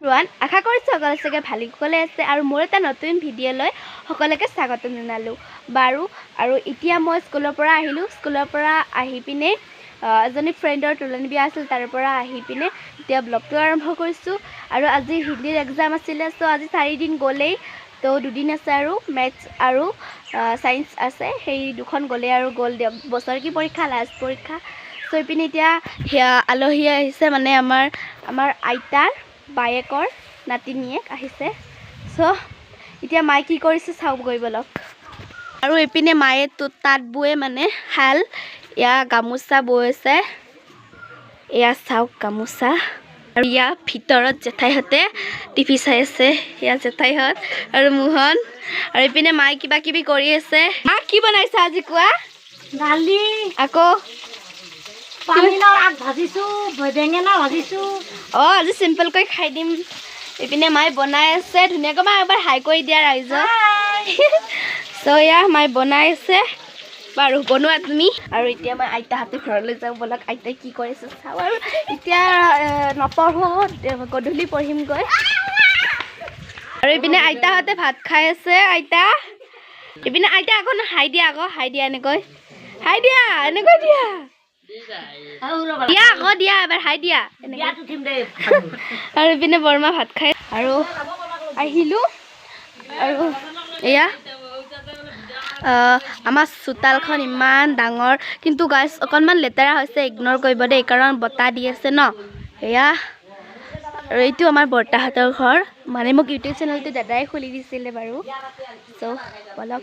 Everyone, আশা কৰিছোঁ সকলো চাগে ভালে কুশলে আছে আৰু মোৰ এটা নতুন ভিডিঅ'লৈ সকলোকে স্বাগতম জনালোঁ। বাৰু, আৰু এতিয়া মই স্কুলৰ পৰা আহিলোঁ। স্কুলৰ পৰা আহি পিনে এজনী ফ্ৰেণ্ডৰ তোলনি বিয়া আছিল, তাৰ পৰা আহি পিনে এতিয়া ব্লগটো আৰম্ভ কৰিছোঁ। আৰু আজি হিন্দীৰ এক্সাম আছিলে। চ' আজি 4 দিন গ'লেই, তো দুদিন আছে আৰু মেথছ আৰু ছায়েন্স আছে, সেই দুখন গ'লেই আৰু গ'ল দিয়ক, বছৰেকী পৰীক্ষা, লাষ্ট পৰীক্ষা। চ' ইপিনে এতিয়া সেয়া আলহী আহিছে, মানে আমাৰ আইতাৰ বায়েকৰ নাতিনীয়েক আহিছে। চ' এতিয়া মায়ে কি কৰিছে চাওঁ গৈ বলক। আৰু এইপিনে মায়ে তাঁত বয়ে, মানে শাল, এয়া গামোচা বৈ আছে। এয়া চাওক গামোচা। আৰু ইয়াৰ ভিতৰত জেঠাইহঁতে টিভি চাই আছে। এয়া জেঠাইহঁত আৰু মোহন। আৰু এইপিনে মায়ে কিবা কিবি কৰি আছে। মা, কি বনাইছা আজি কোৱা? দালি। আকৌ? পানীলাও আগ ভাজিছো, বেঙেনা ভাজিছো। অঁ, আজি চিম্পলকৈ খাই দিম। এইপিনে মায়ে বনাই আছে ধুনীয়াকৈ। মায়ে এবাৰ হাই কৰি দিয়া ৰাইজক। চ' এয়া মায়ে বনাই আছে। বাৰু, বনোৱা তুমি। আৰু এতিয়া মই আইতাহঁতৰ ঘৰলৈ যাওঁ ব'লক। আইতাই কি কৰিছে চাওঁ। আৰু এতিয়া নপঢ়োঁ, গধূলি পঢ়িমগৈ। আৰু এইপিনে আইতাহঁতে ভাত খাই আছে। আইতা, এইপিনে আইতা, আকৌ হাই দিয়া, আকৌ হাই দিয়া, এনেকৈ হাই দিয়া, এনেকৈ দিয়া। দিয়া আকৌ, দিয়া এবাৰ হাই দিয়া এনেকৈ। বিয়াত উঠিম দেই। আৰু ইপিনে বৰমা ভাত খাই। আৰু আহিলোঁ। আৰু এয়া আমাৰ চোতালখন ইমান ডাঙৰ, কিন্তু গাছ অকণমান লেতেৰা হৈছে, ইগন'ৰ কৰিব দেই, কাৰণ বতাহ দি আছে ন। এয়া আৰু এইটো আমাৰ বৰ্তাহঁতৰ ঘৰ, মানে মোক ইউটিউব চেনেলটো দাদাই খুলি দিছিলে বাৰু। চ' বলক,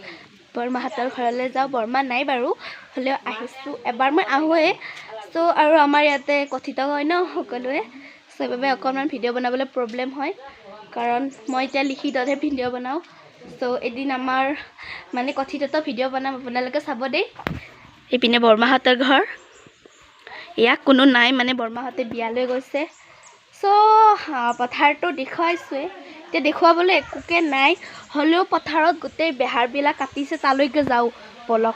বৰমাহঁতৰ ঘৰলৈ যাওঁ। বৰমা নাই বাৰু, হ'লেও আহিছোঁ, এবাৰ মই আহোঁৱেই। চ' আৰু আমাৰ ইয়াতে কথিত কয় ন সকলোৱে, চ' সেইবাবে অকণমান ভিডিঅ' বনাবলৈ প্ৰব্লেম হয়, কাৰণ মই এতিয়া লিখিততহে ভিডিঅ' বনাওঁ। চ' এদিন আমাৰ মানে কথিততো ভিডিঅ' বনাম, আপোনালোকে চাব দেই। এইপিনে বৰমাহঁতৰ ঘৰ। ইয়াত কোনো নাই, মানে বৰমাহঁতে বিয়ালৈ গৈছে। চ' পথাৰটো দেখুৱাইছোঁৱে, এতিয়া দেখুৱাবলৈ একোকে নাই, হ'লেও পথাৰত গোটেই বেহাৰবিলাক কাটিছে, তালৈকে যাওঁ ব'লক।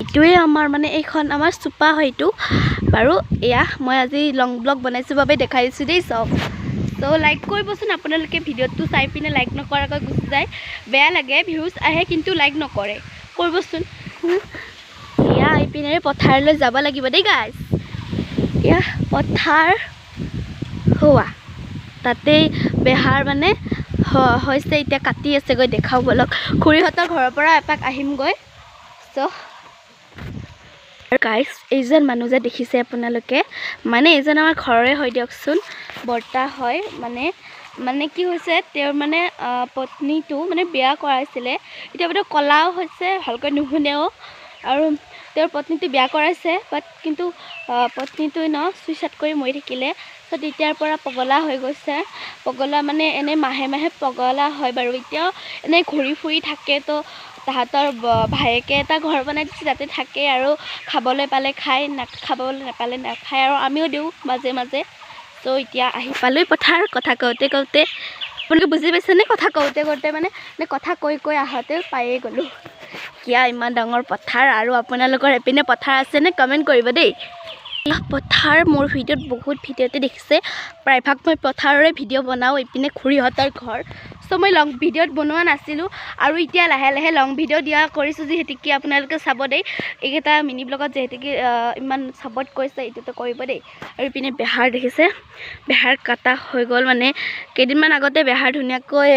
এইটোৱে আমাৰ, মানে এইখন আমাৰ চোপা হয় এইটো। বাৰু, এয়া মই আজি লং ব্লগ বনাইছোঁ বাবে দেখাই দিছোঁ দেই চব। চ' লাইক কৰিবচোন আপোনালোকে। ভিডিঅ'টো চাই পিনে লাইক নকৰাকৈ গুচি যায়, বেয়া লাগে। ভিউজ আহে কিন্তু লাইক নকৰে, কৰিবচোন। এয়া এইপিনেৰে পথাৰলৈ যাব লাগিব দেই গাইজ। এয়া পথাৰ হোৱা, তাতেই বেহাৰ মানে হৈছে, এতিয়া কাটি আছেগৈ। দেখাওঁ ব'লক। খুৰীহঁতৰ ঘৰৰ পৰা এপাক আহিমগৈ। চ' গাইজ, এইজন মানুহ যে দেখিছে আপোনালোকে, মানে এইজন আমাৰ ঘৰৰে হয় দিয়কচোন, বৰ্তা হয়। মানে মানে কি হৈছে, তেওঁৰ মানে পত্নীটো মানে বিয়া কৰাইছিলে, এতিয়া মানে কলাও হৈছে, ভালকৈ নুশুনেও। আৰু তেওঁৰ পত্নীটো বিয়া কৰাইছে, বাট কিন্তু পত্নীটোৱে ন চুইচাইড কৰি মৰি থাকিলে। চ' তেতিয়াৰ পৰা পগলা হৈ গৈছে। পগলা মানে এনেই মাহে মাহে পগলা হয় বাৰু, এতিয়াও এনেই ঘূৰি ফুৰি থাকে। তো তাহাঁতৰ ভায়েকে এটা ঘৰ বনাই দিছে, তাতে থাকে আৰু খাবলৈ পালে খায়, না খাবলৈ নাপালে নাখায়, আৰু আমিও দিওঁ মাজে মাজে। চ' এতিয়া আহি পালোঁ পথাৰ। কথা কওঁতে কওঁতে আপোনালোকে বুজি পাইছেনে? কথা কওঁতে কওঁতে মানে মানে কথা কৈ কৈ আহোঁতে পায়ে গ'লোঁ। কিয় ইমান ডাঙৰ পথাৰ! আৰু আপোনালোকৰ এপিনে পথাৰ আছেনে? কমেণ্ট কৰিব দেই। এয়া পথাৰ, মোৰ ভিডিঅ'ত বহুত ভিডিঅ'তে দেখিছে, প্ৰায়ভাগ মই পথাৰৰে ভিডিঅ' বনাওঁ। এইপিনে খুৰীহঁতৰ ঘৰ। চ' মই লং ভিডিঅ'ত বনোৱা নাছিলোঁ আৰু এতিয়া লাহে লাহে লং ভিডিঅ' দিয়া কৰিছোঁ, যিহেতুকে আপোনালোকে চাব দেই। এইকেইটা মিনি ব্লগত যিহেতুকে ইমান ছাপৰ্ট কৰিছে, এইটোতো কৰিব দেই। আৰু ইপিনে বেহাৰ দেখিছে, বেহাৰ কাটা হৈ গ'ল। মানে কেইদিনমান আগতে বেহাৰ ধুনীয়াকৈ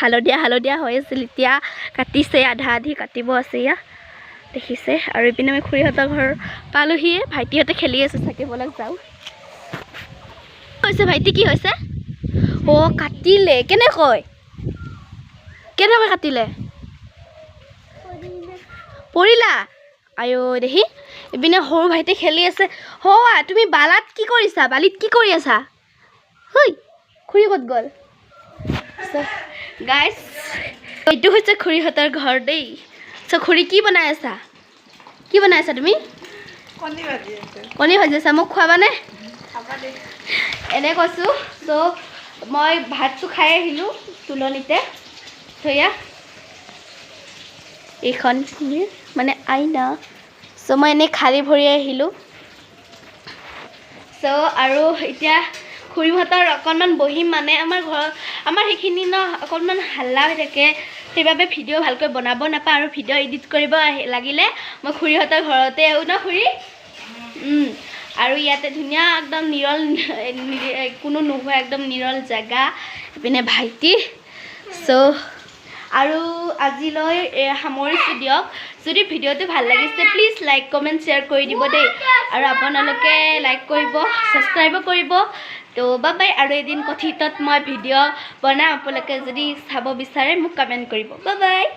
হালধীয়া হালধীয়া হৈ আছিল, এতিয়া কাটিছে, আধা আধি কাটিব আছে। এয়া দেখিছে। আৰু ইপিনে মই খুৰীহঁতৰ ঘৰ পালোহিয়ে। ভাইটিহঁতে খেলি আছে চাগে, ব'লক যাওঁ। হৈছে ভাইটি, কি হৈছে? অ' কাটিলে কেনেকৈ? কেনেকৈ কাটিলে? পৰিলা? আইঅ দেহি! ইপিনে সৰু ভাইটি খেলি আছে। হোৱা, তুমি বালাত কি কৰিছা? বালিত কি কৰি আছা? ঐ, খুৰী ক'ত গ'ল? গাইছ, এইটো হৈছে খুৰীহঁতৰ ঘৰ দেই। চ' খুৰী, কি বনাই আছা? কি বনাই আছা তুমি? কণী ভাজি আছে। কণী ভাজি আছা? মোক খোৱাবানে? খাবা দেই। এনে কৈছোঁ। চ' মই ভাতটো খাই আহিলোঁ তুলনিতে। থৈয়া এইখন মানে আইনা। চ' মই এনেই খালী ভৰি আহিলোঁ। চ' আৰু এতিয়া খুৰীহঁতৰ অকণমান বহিম। মানে আমাৰ ঘৰত আমাৰ সেইখিনি ন অকণমান হাল্লা হৈ থাকে, সেইবাবে ভিডিঅ' ভালকৈ বনাব নাপাওঁ। আৰু ভিডিঅ' এডিট কৰিব লাগিলে মই খুৰীহঁতৰ ঘৰতে আহোঁ ন খুৰী। আৰু ইয়াতে ধুনীয়া একদম নিৰল, কোনো নোহোৱা একদম নিৰল জেগা। ইপিনে ভাইটি। চ' আৰু আজিলৈ সামৰিছোঁ দিয়ক। যদি ভিডিঅ'টো ভাল লাগিছে, প্লিজ লাইক, কমেণ্ট, শ্বেয়াৰ কৰি দিব দেই। আৰু আপোনালোকে লাইক কৰিব, ছাবস্ক্ৰাইবো কৰিব। তো বাই বাই। আৰু এদিন কথিতত মই ভিডিঅ' বনাম, আপোনালোকে যদি চাব বিচাৰে মোক কমেণ্ট কৰিব। Bye bye.